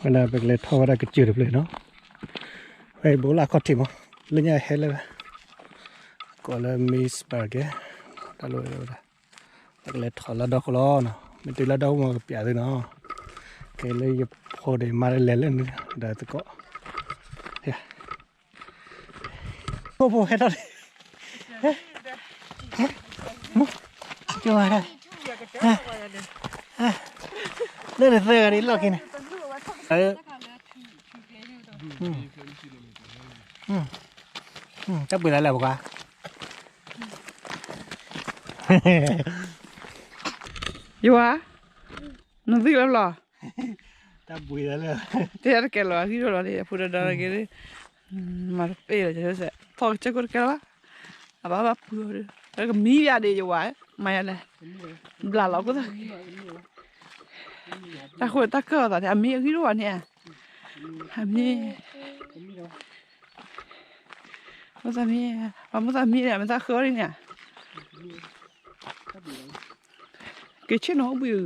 ဝဲဒၣ်ပကလဲၤထီၣ်ဝဲဒၣ်ကစၢၢ်တဖျၢၣ်နီၤ, ဝဲအံၤဘိလၣ်ခီၣ်ထံးမး, လၢညါဟဲလၢ ကိးလၢ Miss Burger တၢ်လီၢ်ဝဲဒၣ်, ပကလဲၤထီၣ်လၢဒီခိၣ်လီၤနီၤ, မ့ၢ်တုၤလၢဒီခိၣ်မးကပျးသုနီၤ, ကဲလၢယဖိဒီးမါလၢလဲၤလၢနုၤဒီးသကိး, ဖိဖိဟဲထီၣ်လံ, ကၠိဝါဒၣ်, လၢနသၢဂၤဒ်လီၢ်ခံန့ၣ်, တၢ်ပှ့ၤသးလၢပကွၢ်, ယွၤ, နသံလၢဘျီ, တၢ်ပှ့ၤသးလၢ, တဲတကဲလီၤ အဂံၢ်ထီၣ်လီၤန့ၣ် အဖိဒီဒီက့ၤ, မၤတပ့ၢ်လီၤ သီကစၢၢ်ကိၢ်တကဲလီၤဘၣ်, အဘၣ်ဘၣ်ပှ့ၤအီၤဒီး ကမံယၤဒ်ယဝၤ, မၤယၤလဲၣ်, ဘျးလီၤကိၢ်သးက့ၤ, တၢ်ဃိတၢ်ကၢၢ်အသးန့ၣ် အမံအဂံၢ်ထီၣ်ဘၣ်န့ၣ်, အမံ, မိၢ်သးမံ, ပှၤမိၢ်သးမံန့ၣ် မ့ၢ်သးဃၢအီၤဒ်န့ၣ်ဧါ, က့ၤဆ့ၣ်နီၤအိၣ်ဘှံးအဂီၢ်,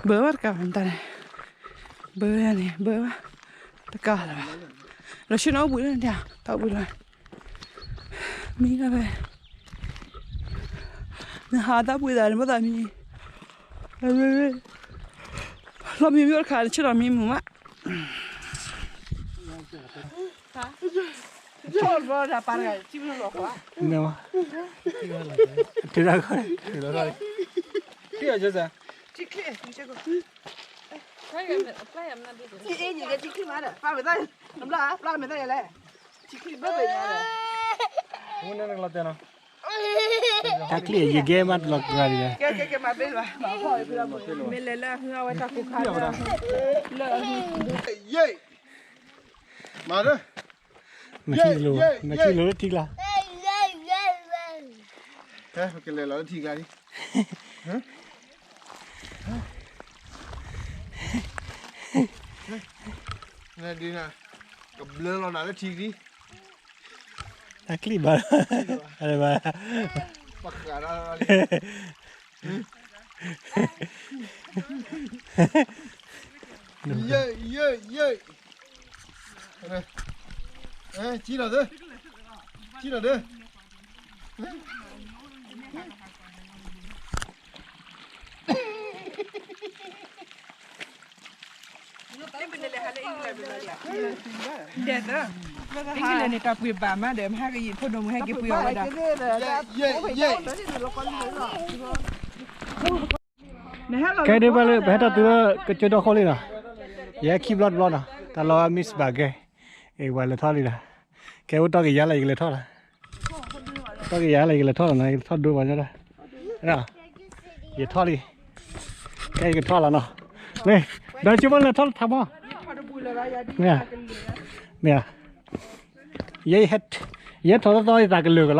ဘၢဘၣ်တကးဘၣ်မတၤန့ၣ်, ဘၢယၤန့ၣ် ဘၢဘၣ်တကးလၢၤဘၣ်, လီၤဆ့ၣ်နီၤအိၣ်ဘှံးလၢန့ၣ်တၢ်, တၢ်အိၣ်ဘှံးလၢ, မံလၢဖဲ, နဟးတၢ်ပှ့ၤသးန့ၣ် မိၢ်သးမံ, လီၤမံမံအိၣ်တခါ နဆ့ၣ်နီၤမံမုာ်မး တၢ်ချံၣ်ယကဲမးတလီၤကဂၤဒံးဘၣ်, မ့ၢ်လဲၤလၢအဟူအဝဲတၢ်ကိၢ်ခါလၢအဟူ, မၤလၢ, မၤလၢထံကျါ, ပကလဲၤလီၤလၢထံကျါလံ, ကဘျၢလီၤနၤလၢထံကျါ, တၢ်ချံၣ်ဘၣ်, ဘၣ်, ပဃးဒီးလံ ယဲၢ်, ယဲၢ်, ယဲၢ်, ကံလီၤသၢ, ကံလီၤသၢ, ဒ်သိး, အ့ၣ်ကလဲၣ်န့ၣ် တၢ်ပှ့ၤဘၣ်မးဒီး မဟါကယံာ်ဖိဒိၣ်မုၢ်ဟဲက့ၤပှ့ၤအီၤဝဲဒၣ် ကဲဒ်ဘၣ်လၢ ပဟဲထီၣ်တုၤလၢကစၢၢ်ဒီခိၣ်လံနီၤ, ယဟဲခံဘျီတဘျီနီၤ, တၢ်လီၤ Miss Burger, အ့ၣ် ဝဲလဲၤထီၣ်လံဒီး, ကဲအိၣ်တီၢ်က့ၤယၤလၢယကလဲၤထီၣ်လီၤ, တီၢ်က့ၤယၤလၢ ယကလဲၤထီၣ်လီၤနီၤ, ယကထီၣ်ဒိပှၤညီဒၣ်, ယထီၣ်လံ, ကဲယကထီၣ်လီၤနီၤ, မ့ၢ်, ဒီးဆိကမိၣ်လဲၤထီၣ်လၢထးမီ, မ့ၢ်, မ့ၢ်, ယဲ, ယဲထီၣ်သီသီယသးကလၢာ်ကလီ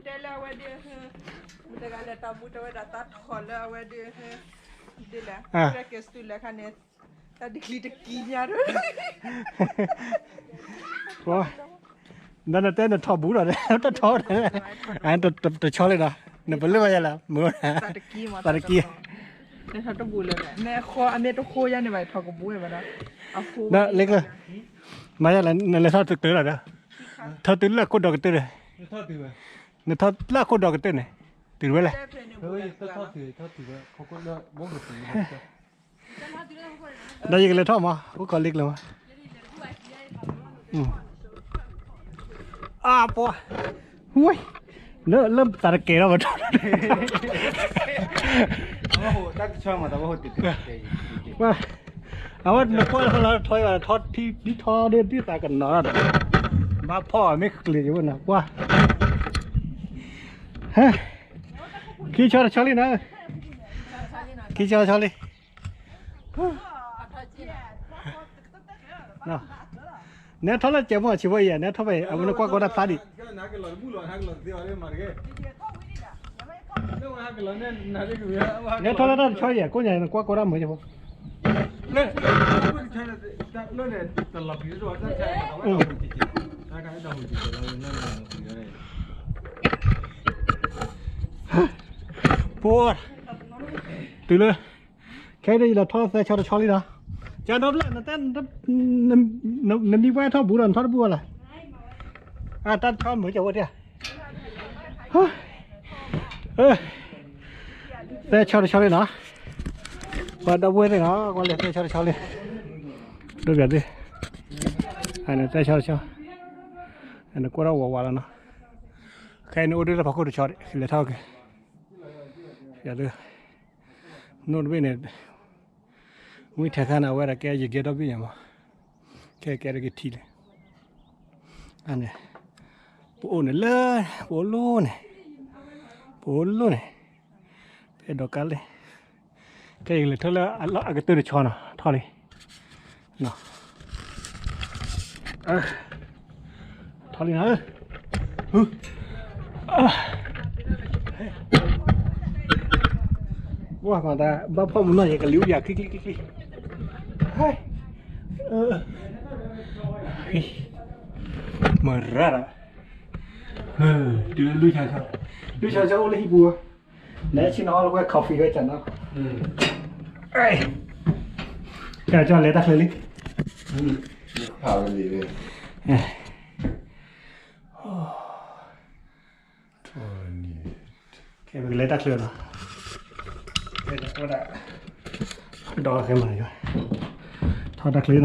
ၤ, တၢ်တကံၤညါဒီး, တၢ်ထီၣ်တၢ်ထီတၢ်, တၢ်ထီတၢ်, အတဆီလ့ဒီး, နပလၢၢ်ဘၣ်ယၤလၢ, မ့ၢ်, တၢ်တကံၤ, မ့ၢ်တဃိယၤန့ၣ်ဘၣ် ထီၣ်ကဘိဝဲဘၣ်ဒီး, လ့ကျၢၢ်, မၤယၤလၢ နလဲၤထီၣ်တတုၤလီၤဒီး, ထီၣ်တုၤလၢအခိၣ်ဒီးကတၢၢ်ဒီး, နထီၣ်လၢအခိၣ်ဒီးကတၢၢ်န့ၣ်, တုၤဝဲလဲၣ် ဒီးယကလဲၤထီၣ်မး အိၣ်ခိးလ့ကျၢၢ်မး, အါပှၤ, ဝဲ, လၢသးတကဲၤထီၣ်ဘၣ်ထီၣ်, အဝဲနကွၢ်လၢထီၣ်ထီၣ်ဘၣ်ထီၣ်ထံဒ်ထီၣ်ဒ်သးကနီၤ, ဘၣ်ဖီၣ်မ့ၢ်ကျ့ၤဝဲနကွၢ်, ခံဆီတဆီလံနီၤ, ခံဆီတဆီလံ နဲထီၣ်လၢကဲမီၢ်ဆံးဖိအံၤ နဲထီၣ်ဖဲအံၤ အဝဲနကွၢ်ကီတၢ်ဖျါဒံး, နဲထီၣ်လၢတၢ်တဆီအံၤ ကိးညါနကွၢ်ကီတၢ်မုာ်ယဖိ, ပှၤ, တုၤလၢ ခဲအံၤဒီးယလဲၤထီၣ်သၢဆီတဆီလံနီၤ. ကၢ်ဒီဖျၢၣ် နမံဝဲထီၣ်ဘူးဒီးနထီၣ်တဘူးဝဲလဲၣ်. အတၢ်တဆီမုာ်ကဝဲတၢ် သၢဆီတဆီလံနီၤ. ပှၤဒီပုၢ်ဝဲၢ်သ့ၣ်နီၤ ကွၢ်လဲၤသၢဆီတဆီလံ. ဒိပၠးသ့ၣ် အန့ၣ်သၢဆီတဆီ အန့ၣ်ကွၢ်ထီၣ်ဝးဝးလီၤနီၤ. ခဲအံၤန့ၣ်အိၣ်ဒၣ်လၢဖီခိၣ်တဆီဒံး လဲၤထီၣ်က့ၤ ယၤဒၣ် နိၣ်တဘ့ၣ်န့ၣ် ဝံထဲခါန့ၣ် အဝဲဒၣ်ကဲယကဲဒီဘ့ၣ်ညါမး ခဲကဲဒၣ်က့ၤထံလံ. အန့ၣ် ပအိၣ်န့ၣ်လၢ ပအိၣ်လိၣ်န့ၣ် ပအိၣ်လိၣ်န့ၣ် ဖဲဒီးကါလဲၣ် ခဲအံၤလဲၤထီၣ်လၢအကတၢၢ်တဆီနီၤ ထီၣ်လံ ထီၣ်လံနီၤ. ဝဲမၤတၢ် ဘၣ်ဖီၣ်မုၢ်နီၢ်ယဲ ကလံၤအိၣ်ယၤ ချံချံချံချံ မရၤဒီး တုၤလၢလွံၢ်ဆါဆၢ လွံၢ်ဆါဆၢအိၣ်လၢဟံၣ်ပူၤ လဲၤဆ့ၣ်နီၤအီၣ်လၢဝဲ coffee ဝဲကၢ်နီၤ. ကၢ်ကၢ်လဲၤတၢ်ချၢလံ ခဲပကလဲၤတၢ်ချၢနီၤ. ဒီးခဲမၤ ထီၣ်တၢ်ချၢနီၤ.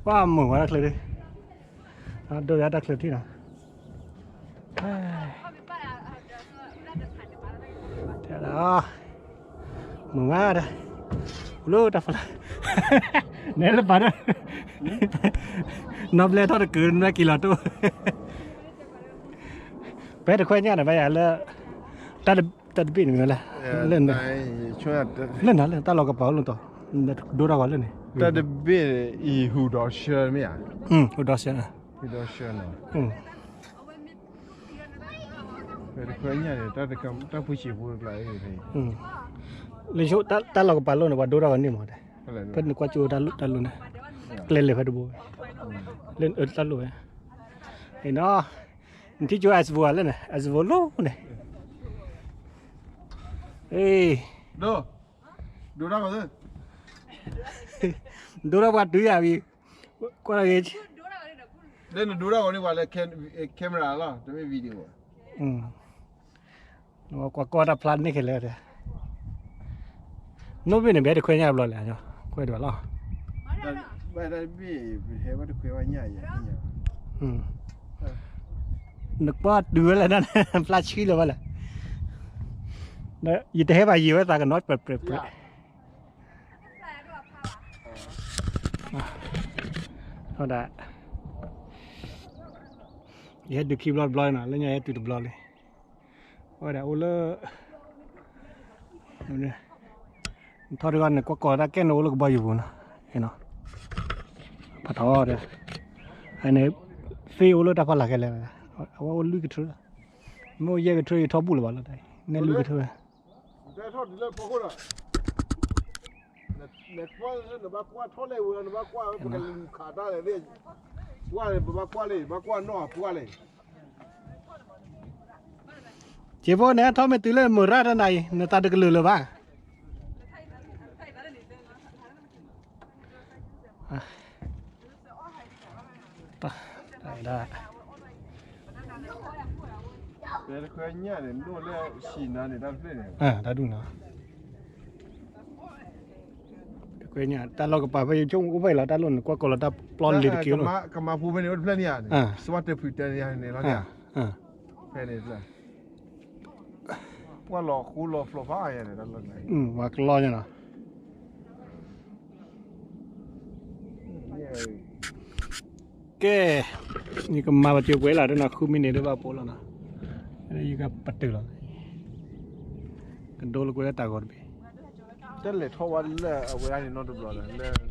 ပှၤမုာ်ဝဲတၢ်ချၢဒ် ဒိယါတၢ်ချၢထံနီၤ. တဲဒၣ် မုာ်မးဒၣ် လၢတၢ်ဖီလာ် နဲလၢပာ်ဒီး နီၢ်ဘျဲထီၣ်တကုာ် နွဲၣ်က့ၤလီၤတိၢ် ဖဲတခွဲညၣ်န့ၣ် ဘၣ်ယၤလၢ တၢ်တဘ့ၣ်န့ၣ်မ့ၢ်လဲၣ် လၢ လၢနၤလၢတၢ်လီၢ်ကပၤအိၣ်လၢတီၤ ဒိတၢ်ဂီၤလၢန့ၣ် တၢ်တဘ့ၣ်အံၤ ဟူးဒီးဆှၢမ့ၢ်ဧါ ဟူးဒီးဆှၢ ဟူးဒီးဆှၢနီၤ ဖဲတခွဲညၣ်န့ၣ် တၢ်ဖုဆံးဖိတကျါ လၢတၢ်လီၢ်ကပၤလိၣ်န့ၣ် ပှၤဒိတၢ်ဂီၤန့ၣ်မး ဖဲနကွၢ်ကၠိတၢ်လီၢ်န့ၣ် ကျဲလဲၤဖဲတဘိ လၢတၢ်လီၢ်ဝဲ အံၤနီၤ နထံၣ်ကၠိ Asvo လၢန့ၣ် Asvo လိၣ်န့ၣ် ဒိ ဒိတၢ်ဂီၤ ဒိတၢ်ပှၤတုၤယၤဝံၤ ကွၢ်တၢ်ဂ့ၤ လၢနဒိတၢ်ဂီၤန့ၣ် ပှၤလၢ camera လီၤ တမ့ၢ် video ကွၢ်ကီတၢ်ဖျါန့ၢ်ခဲလၢာ် နိၣ်ဘ့ၣ်န့ၣ် ဘဲတခွဲညၣ်ဘျီလဲၣ် ကွဲဒွးလီၤ ဘဲတဘ့ၣ် ပဟဲဘဲတခွဲဝဲညၣ်ယၤ နကွၢ်တုၤဝဲလဲၣ် ဖျါဆှံလၢၤဝဲလဲၣ် ယတဟဲဘၣ်ယံာ်ဝဲသးကနီၣ်ပြဲးပြဲးပြဲး ဒ် ယဟဲတုၤခံဘျီတဘျီနီၤ လၢညါယဟဲတုၤတဘျီလံ အဝဲဒၣ်အိၣ်လၢ ထီၣ်တဂီၢ်န့ၣ် ကွၢ်ကီၤတၢ်ကဲန့ၣ်အိၣ်လၢကဘီယူၤပူၤနီၤ ဖးထီဒီး အန့ၣ် သ့ၣ်အိၣ်လၢတၢ်ဖီလာ်ခဲလၢာ် အဝဲအိၣ်လွံၢ်ကထၢ မ့ၢ်အိၣ်ယဲၢ်ကထၢ ယထီၣ်ဘူၣ်လၢၤဘၣ်လၢတၢ် နဲၣ်လွံၢ်ကထၢ နကွၢ်လၢနဘၣ်ကွၢ်ထီၣ်လဲၣ်ဝဲ နဘၣ်ကွၢ် ပကလူၤခးတၢ်လဲၣ် ကွၢ်လၢပဘၣ်ကွၢ်လၢ ဘၣ်ကွၢ်နီၢ်ပှၢ်လဲၣ် က့ၤဖိန့ၣ် ထီၣ်မ့ၢ်တုၤလၢမုၢ်ရၣ်တနၤအံၤ နသးတကလုာ်လၢၤဘၣ် တၢ်ဒုးနီၤ တခွဲညၣ် တၢ်လီၢ်ကပၤဖဲယဆိကမိၣ်အိၣ်ဖဲအံၤလီၤ တၢ်လီၢ်န့ၣ် ကွၢ်ကီၤလီၤတၢ်ပျီလ့ၤတက့ၢ်လီၤ ကမၤပူၤဖဲန့ၣ် အိၣ်တဖျၢၣ်န့ၣ်ဧါ စဝါတဖုတၢန့ၣ်ဧါန့ၣ်လီၤ ဖဲန့ၣ် ပှၤလီၤဃူလီၤဖျိဖးအါယၤန့ၣ် တၢ်လီၢ်န့ၣ် ပှၤကလီညါနီၤ ကဲ ယကမၤပတုာ်ပှဲၤလီၤ တနီၤဃုမံးနံးဒ်ဘၣ်ပိလီၤနီၤ ယကပတုာ်လီၤ ကဒိလၢကွဲးလၢတၢ်ဂီၤတဘ့ၣ် တၢ်လဲၤထီၣ်ဝဲလၢအဝဲဒၣ်န့ၣ်နီတဘျီလၢ